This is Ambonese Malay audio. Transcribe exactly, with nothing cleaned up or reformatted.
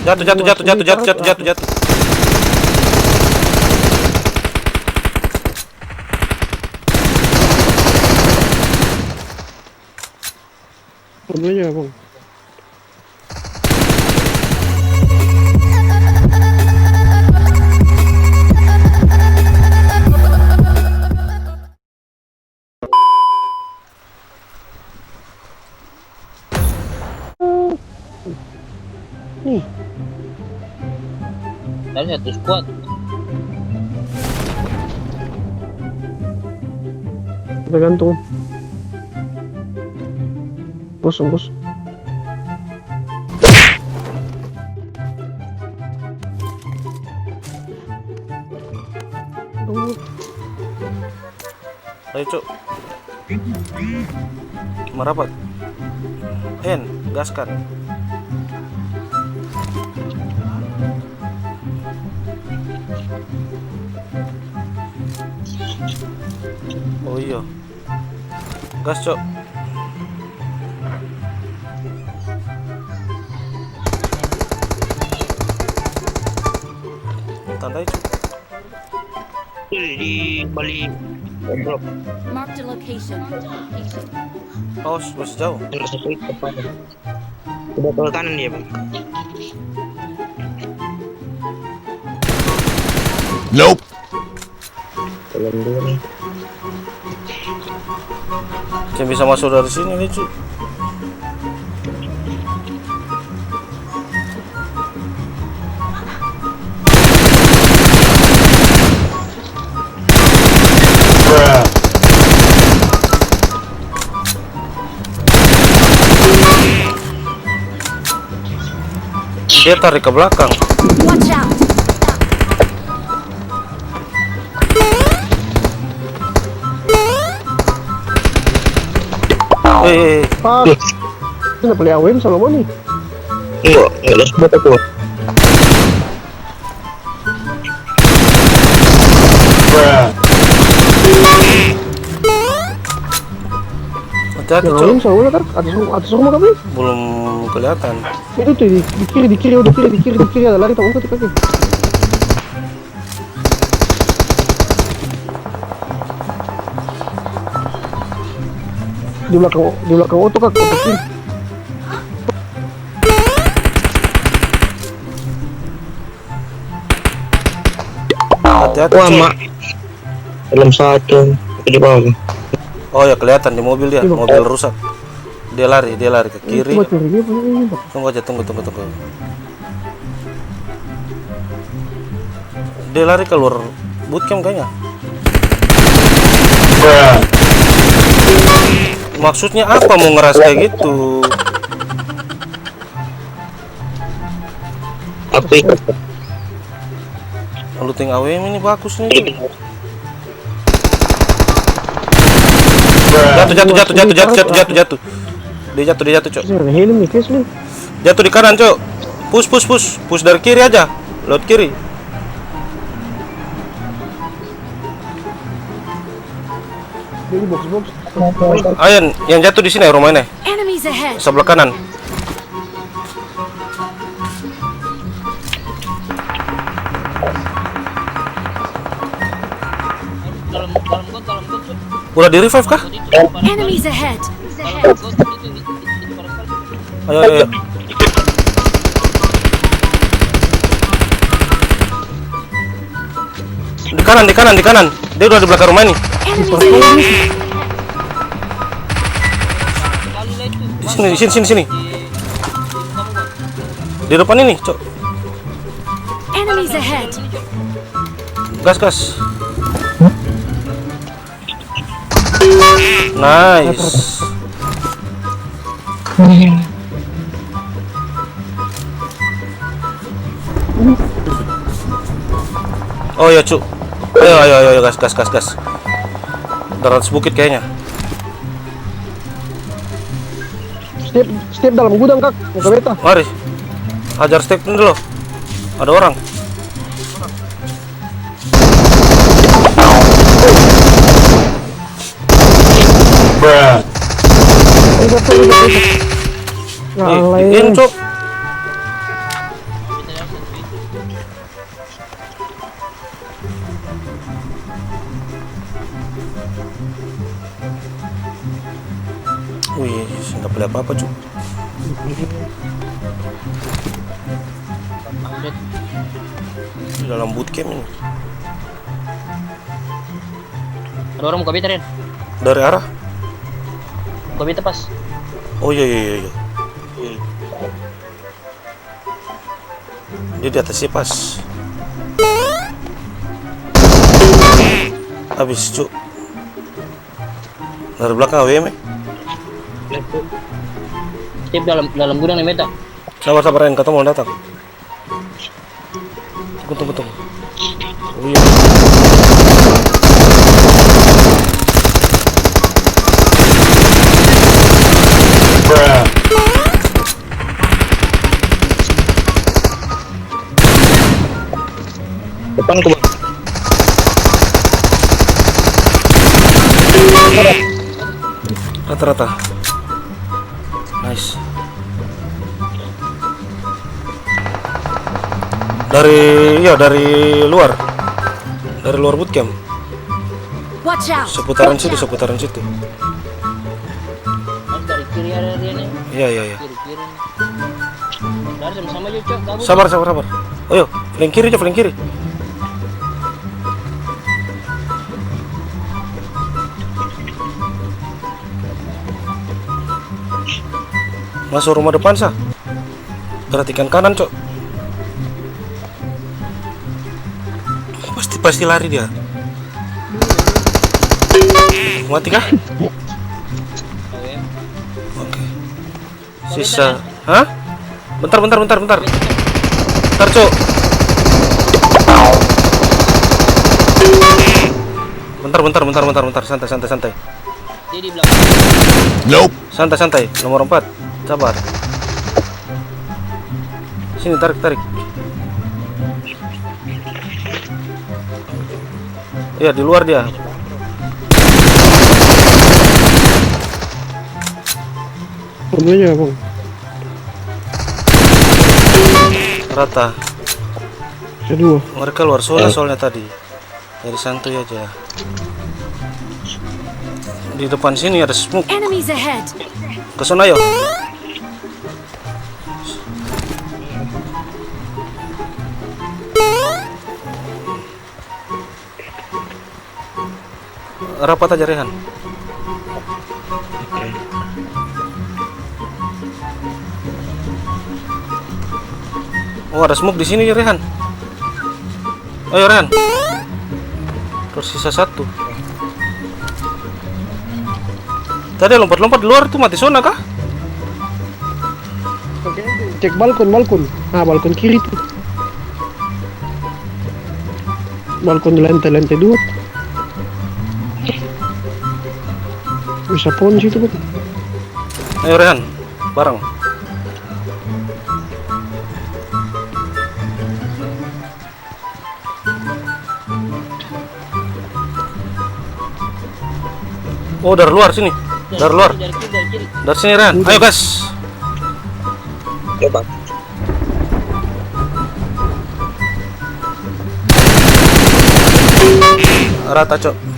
Jatuh, jatuh, jatuh, jatuh, jatuh, jatuh, jatuh, jatuh. Semuanya, Bang. Nih. Tadi satu squad. Tergantung. Bos, bos. Aduh. Ayo, Cuk. Marapat. Hen, gaskan. Oh iya. Gas, Cuk. Tandai, Cuk. Di bali drop. Mark the location. Awas, masih jauh. Yang satu itu depan. Udah ke kanan dia, Bang. Nope. Tolong dulu nih. Seng bisa maso dari sini nih, Cu. Dia tarik ke belakang. Watch out! Eh, eh, eh. Ah, ini bali A W M Salomon nih. Enggak, enggak ada senjata gua. Hati-hati, Cok. Yang A W M Salomon kan? Atas, atas rumah kami. Belum kelihatan. Itu tuh, di, di kiri, di kiri, oh, di kiri, di kiri, di kiri, ada lari, tau, angkat kaki. Di belakang, di belakang oto, Kak, oto kiri. Hati-hati, Cok. Wah, Mak. Belum satu. Di bawah. Oh ya, kelihatan di mobil dia, mobil rusak. Dia lari, dia lari ke kiri. Tunggu aja, tunggu, tunggu, tunggu. Dia lari keluar bootcamp kayaknya. Maksudnya apa mau ngeras kayak gitu? Apa itu? Looting A W M ini bagus nih. Jatuh, jatuh, jatuh, jatuh, jatuh, jatuh, jatuh, jatuh. Dia jatuh, dia jatuh, Cok. Jatuh di kanan, Cok. Push, push, push. Push dari kiri aja. Lewat kiri. Ayan, yang jatuh di sini, rumah ini. Sebelah kanan. Udah di revive kah? Ayo, ayo, ayo. Di kanan, di kanan, di kanan. Dia udah di belakang rumah ini. Di sini, di sini, sini, sini. Di depan ini, Cok. Gas, gas. Nice. Oh ya, Cuk. Ayo, ayo, ayo, ayo, gas, gas, gas, gas. Darat bukit kayaknya. Step, step dalam gudang, Kak. Muka beta. Mari. Hajar step ini dulu. Ada orang. Bruh. Ini satu, ini satu. Eh, alay. Ini, Cok. Ada apa-apa, cu. Di dalam bootcamp ini. Ada orang muka beta, Ren. Dari arah? Muka beta pas. Oh, iya, iya, iya, iya. Dia di atas sih pas. Habis, cu. Dari belakang A W M, eh. Tip dalam, dalam gudang nih, Meta. Sabar, sabar, Ren. Katong mau datang. Tunggu, tunggu, tunggu. Oh, iya. Depan ku, Bang. Rata-rata. Nice. Dari, iya, dari luar. Dari luar bootcamp. Watch out! Seputaran situ, seputaran situ. Mas, dari kiri ada dia nih. Iya, iya, iya. Kiri, kiri. Dari sama-sama aja, Cok, gabung. Sabar, sabar, sabar. Ayo, flank kiri aja, flank kiri. Masuk rumah depan, sa. Perhatikan kanan, Cok. Pasti, pasti lari dia. Mati kah? Oke. Sisa, hah? Bentar, bentar, bentar, bentar. Bentar, Cok. Bentar, bentar, bentar, bentar, bentar. Santai, santai, santai. Dia di belakang. Nope. Santai, santai. Nomor empat. Sabar. Sini, tarik, tarik. Iya, di luar dia. Rumahnya, Bang. Rata. Kedua. Mereka luar zona soalnya tadi. Jadi santuy aja. Di depan sini ada smoke. Enemies ahead. Ke sana, ayo. Rapat aja, Rehan. Oh, ada smoke di sini, Rehan. Ayo, Rehan. Tersisa satu. Tadi lompat-lompat di luar tuh mati zona kah? Cek balkon, balkon. Nah, balkon kiri tuh. Balkon di lantai, lantai dua. Bisa pohon situ, betul. Ayo, Rehan, bareng. Oh, dari luar sini. Dari luar. Dari kiri, dari kiri. Dari sini, Ren. Ayo, gas. Oke, Bang. Rata, Cok.